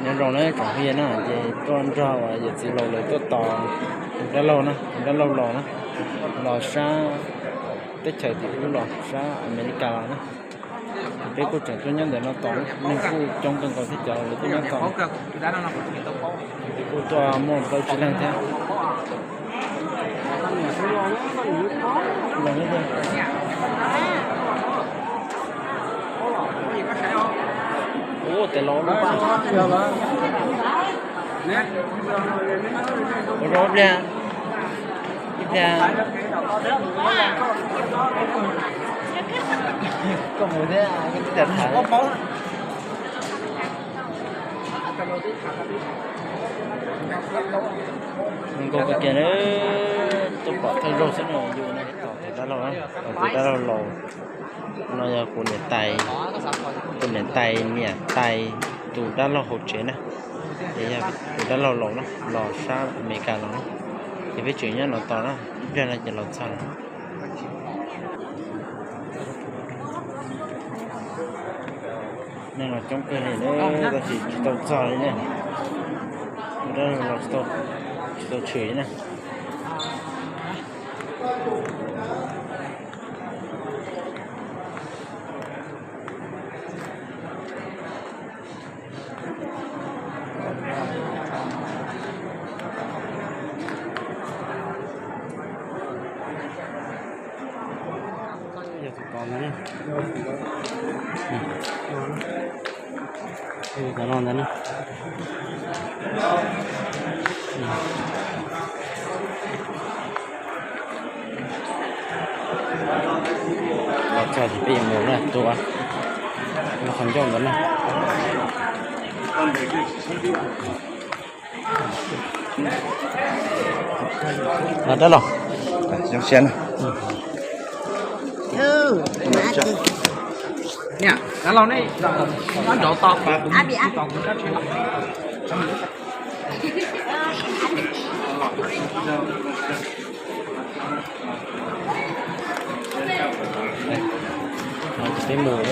Nyob zoo na tsoom phooj ywg na, ces tuaj nrog uas yawm txiv laus lawv tuaj tos tus dab laug na, tus dab laug laus na, los sab teb chaws tim ub los sab Amelikas los na. Ces peb kuj tseem tuaj nyob ntawm no tos na, neeg kuj coob kawg nkaus thiab cov lawv tuaj nyob tos. Peb kuj tuaj muaj plaub tsib leeg thiab. Ua tes los lub paj. Ua rau ib pliag, ib pliag. Koj mus thiab, koj twb tham. Zoo nkauj kawg kiag na, tuaj pom thawj zaug xwb no, yus no tos tus dab laug, tos tus dab laug laus. No yog kuv niam tais, kuv niam tais niam tais tus dab laug hauv tsev na, ces yog tus dab laug laus na, los sab Amelikas los na, ces peb tseem nyob no tos na, ib pliag no ces los txog lawm. Neeg los coob kawg li na, tab sis tsis tau txog li na, dab laug los tsis tau tshwm li na. Yog tus tod ntawd na. Yog tus tod no ntawd na. Los txog ces peb yuav mus na, tus, tus qhov ncauj ntawd na. Los dab laug, zoo siab na. Peb mus.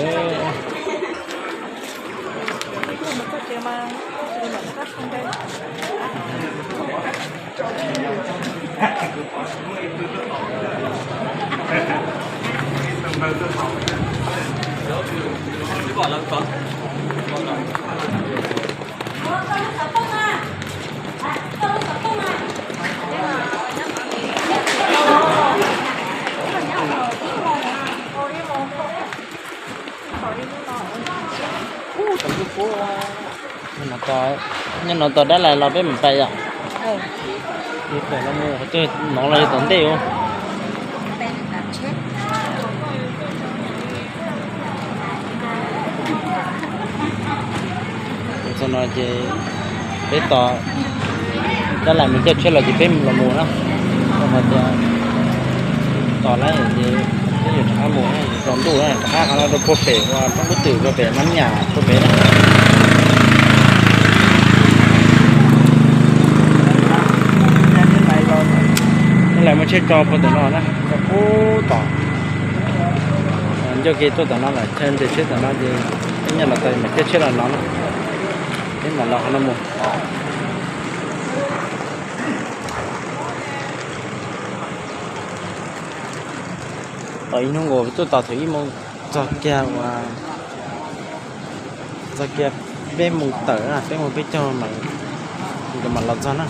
Nyob no tos dab laug los peb mam pais yom. Peb pais los mus qhov twg no los yog tom ntej os. Txog no ces peb tos dab laug mus caij tsheb los ces peb los mus na. Rau qhov tias tos lawm ces peb yuav rov qab mus na, tsaus ntuj na, rov qab qhov no rau puag pem uas roob kub twm rau pem Mab Nyas puag pem na. Neb lawv muab tsheb tso puag tom no na, tso puag tom. Ncauj kev tuaj tom no lawm, chaw nres tsheb tom no ces peb nyuam los tau mam caij tsheb los no na. Peb mam los qhov no mus. Tos ib hnub nkaus, tuaj tos thaum ib moos txog kiag uas, txog kiag peb moos tawm na, peb moos peb caug mas nkawd mam los txog na.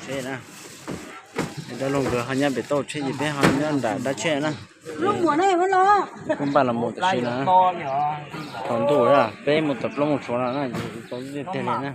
Tsheb na, dab laug nkawd ho nyob pem toj tsheb ces peb ho nyob nram dab tsheb na. Kuj npaj los mus tam sim no, tsaus ntuj, peb mus txog plaub moos tshuav no na, tsaus ntuj tiag tiag li na.